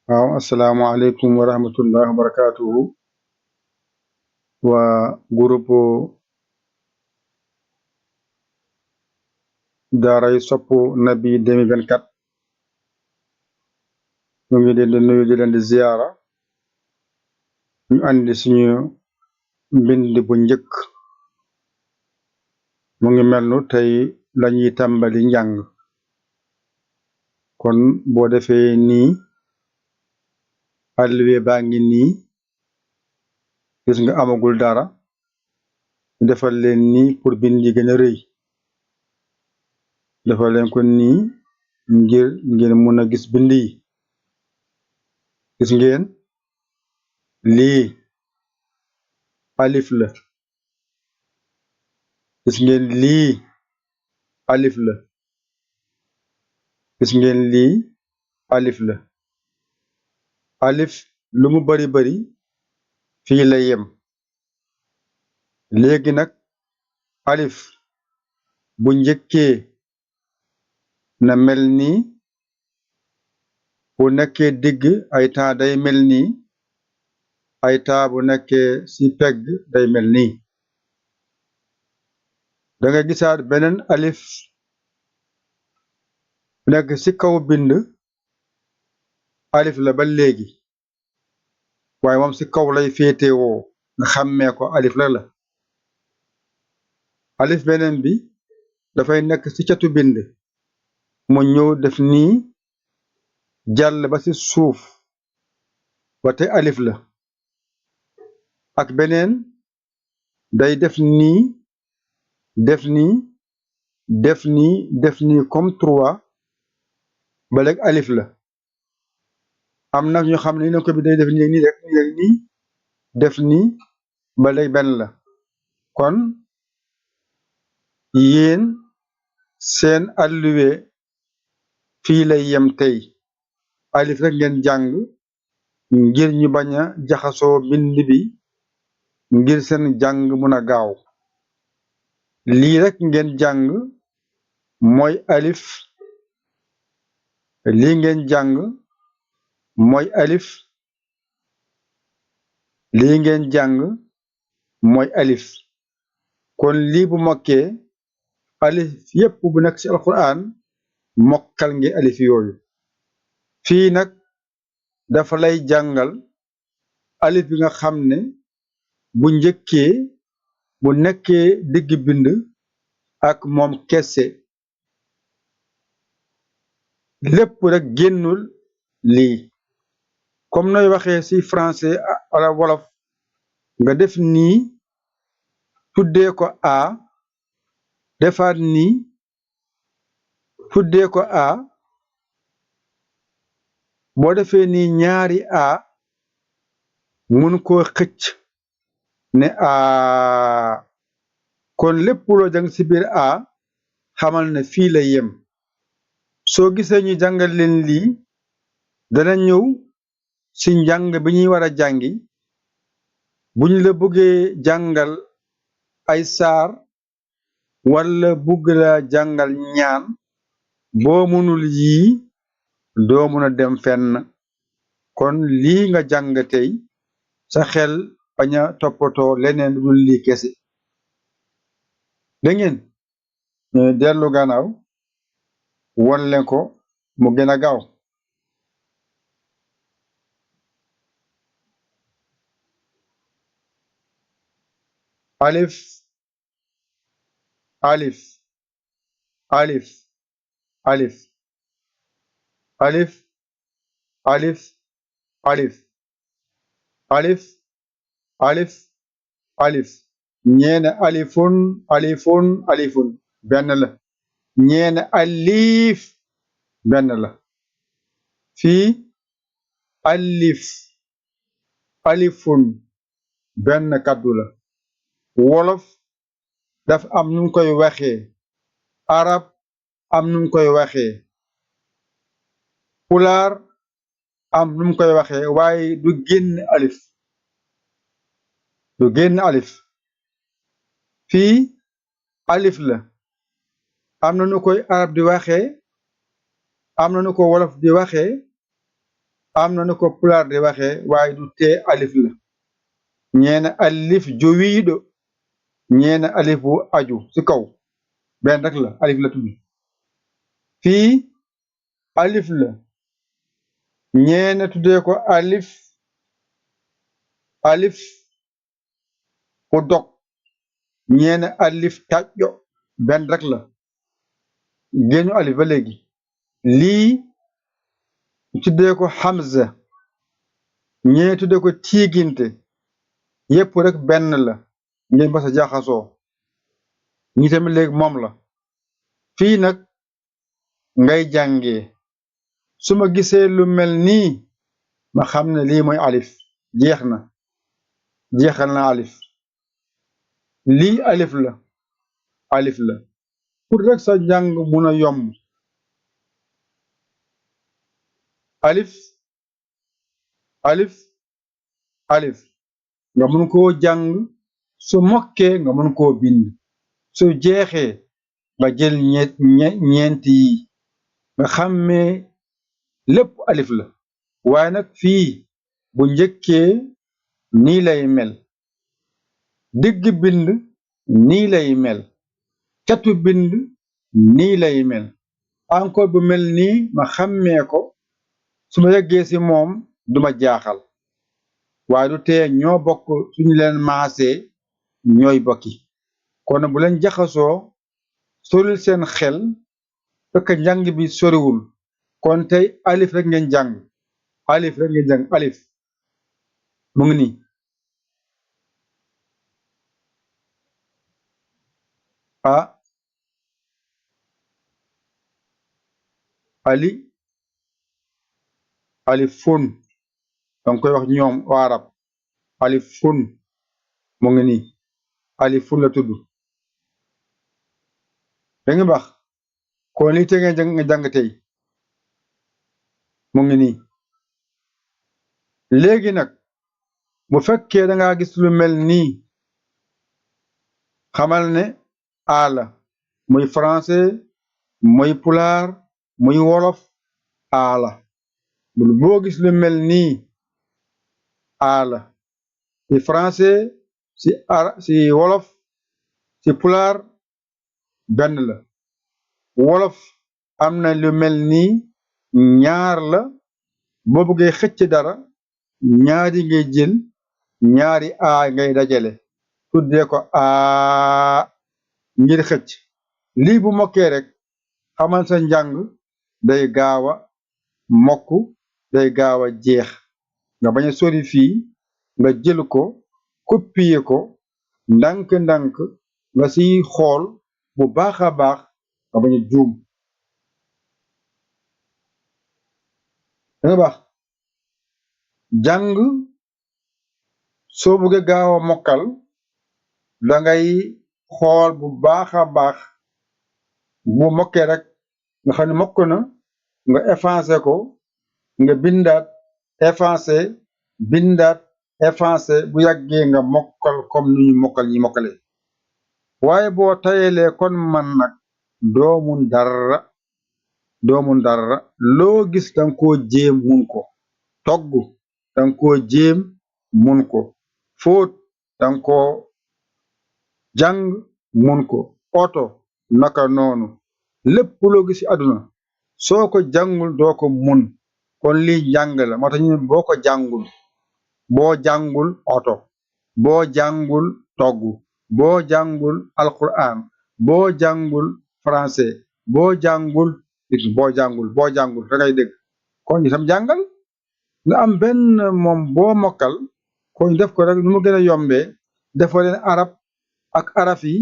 waaw asalaamaaleykum wa rahmatullah wa barakaatuhu waa groupe daaray Sopp Nabi 2024 ñu ngi leen di nuyu di leen di ziyaara ñu andi suñu mbind bu njëkk mu ngi melnu tey lañuy tàmbali njàng kon boo defee nii alluwe baa ngi nii gis nga amagul dara ñu defal leen nii pour bind yi gën a rëy defal leen ko nii ngir ngeen mun a gis bind yi gis ngeen lii alif la gis ngeen lii alif la gis ngeen lii alif la alif lu mu bari bari fii la yem léegi nag alif bu njëkkee na mel nii bu nekkee digg ay taa day mel nii ay taa bu nekkee ci pegg day mel nii danga gisaat beneen alif nekk ci kaw bind alif la ba léegi waaye moom ci kaw lay féetewoo nga xàmmee ko alif la alif beneen bi dafay nekk ci catu bind mu ñëw def nii jàll ba ci suuf ba te alif la ak beneen day def nii def nii def nii def nii comme 3 ba léegi alif la am na ñu xam ne ni ko bi day def nii rek nii def nii ba léegi benn la kon yéen seen alluwe fii lay yem tey alif rek ngeen jàng ngir ñu bañ a jaxasoo bind bi ngir seen jàng mun a gaaw lii rek ngeen jàng mooy alif lii ngeen jàng mooy alif lii ngeen jàng mooy alif kon lii bu mokkee alif yépp bu nekk ci alquran mokkal ngi alif yooyu fii nag dafa lay jàngal alif bi nga xam ne bu njëkkee bu nekkee digg bind ak moom kese lépp rek génnul lii comme nooy waxee ci français wala wolof nga def nii tuddee ko a defaat nii tuddee ko a boo defee nii ñaari a mun koo xëcc ne a kon lépp loo jàng ci biir a xamal ne fii la yem soo gisee ñu jàngal leen lii dana ñëw ci njàng bi ñuy war a jàngi buñ la bëggee jàngal ay saar wala bugg la jàngal ñaan boo mënul yii doo mun a dem fenn kon lii nga jàng tey sa xel bañ a toppatoo leneen lu dul lii kese da ngeen dellu gannaaw won leen ko mu gën a gaaw alif alif alif alif alif alif alif alif alif alif ñeene alifun alifun alifun benn la ñeene alif benn la fii alif alifun benn kàddu la wolof daf am nu mu koy waxee arab am nu mu koy waxee pulaar am nu mu koy waxee waaye du génn alif du génn alif fii alif la am na nu koy arab di waxee am na nu ko wolof di waxee am na nu ko pulaar di waxee waaye du tee alif la ñeena alif jowiiɗo ñeena alif bu aju ci kaw benn rek la alif la tudd fii alif la ñeena tuddee ko alif alif bu dog ñeena alif tàjjo benn rek la génnu alif ba léegi lii tuddee ko hamza ñee tuddee ko tiiginte yépp rek benn la ngeen basa jaxasoo ñi tamit léegi moom la fii nag ngay jàngee su ma gisee lu mel nii ma xam ne lii mooy alif jeex na jeexal na alif lii alif la pour rek sa njàng mun a yomb alif alif alif nga mun koo jàng su mokkee nga mun koo bind su jeexee nga jël ñeent yi nga xàmmee lépp alif la waaye nag fii bu njëkkee nii lay mel digg bind nii lay mel catu bind nii lay mel encore bu mel nii ma xàmmee ko su ma yeggee ci moom duma jaaxal waaye du tee ñoo bokk suñu leen maasee ñooy bokki kon bu leen jaxasoo soril seen xel fekk njàng bi soriwul kon tey alif rek ngeen jàng alif rek ngeen jàng alif mu ngi nii a ali alifun danga koy wax ñoom waa arab alifun mu ngi nii alifun la tudd da nga baax kon lii te nga jàng tey mu ngi nii léegi nag bu fekkee dangaa gis lu mel nii xamal ne aala muy français muy pulaar muy wolof aala boo gis lu mel nii aala ci français ci wolof ci pulaar benn la wolof am na lu mel nii ñaar la boo bëggee xëcc dara ñaari ngay jël ñaari aa ngay dajale tuddee ko aa ngir xëcc lii bu mokkee rek xamal sa njàng day gaaw a mokk day gaaw a jeex nga bañ a sori fii nga jël ko copier ko ndànk-ndànk nga siy xool bu baax a baax nga bañ a juum danga baax jàng soo bëggee gaaw a mokkal dangay xool bu baax a baax bu mokkee rek nga xam ne mokk na nga effacé ko nga bindaat effacé bindaat effacé bu yàggee nga mokkal comme ni ñu mokkal ñi mokkale waaye boo tayelee kon man nag doomun dara loo gis danga koo jéem mun ko togg danga koo jéem mun ko fóot danga koo jàng mun ko oto naka noonu lépp loo gis ci àdduna soo ko jàngul doo ko mun kon lii jàng la moo tax ñu boo ko jàngul boo jàngul oto boo jàngul togg boo jàngul alquran boo jàngul français boo jàngul boo jàngul da ngay dégg kon itam jàngal nga am benn moom boo mokkal kon def ko rek nu mu gën a yombee defoo leen arab ak araf yi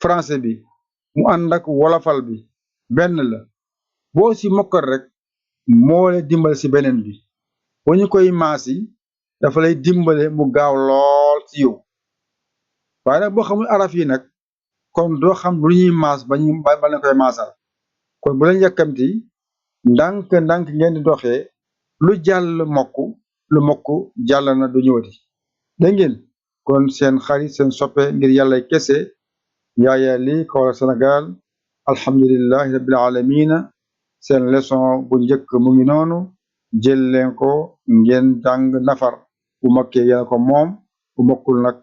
français bi mu ànd ak wolofal bi benn la boo ci mokkal rek moo lay dimbale ci beneen bi boo ñu koy maas yi dafa lay dimbale mu gaaw lool ci yow waaye nag boo xamul araf yi nag kon doo xam lu ñuy maas ba la koy maasal kon bu leen yàkkamti ndànk ngeen di doxee lu jàll mokk lu mokk jàll na du ñëwati dégg ngeen kon seen xarit seen soppe ngir yàlla kese Yaya Ly Kaolack Sénégal alhamdulillahi rabbil alamina seen leçon bu njëkk mu ngi noonu jël leen ko ngeen jàng nafar bu mokkee yéen ko moom bu mokkul nag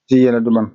ci yéen du man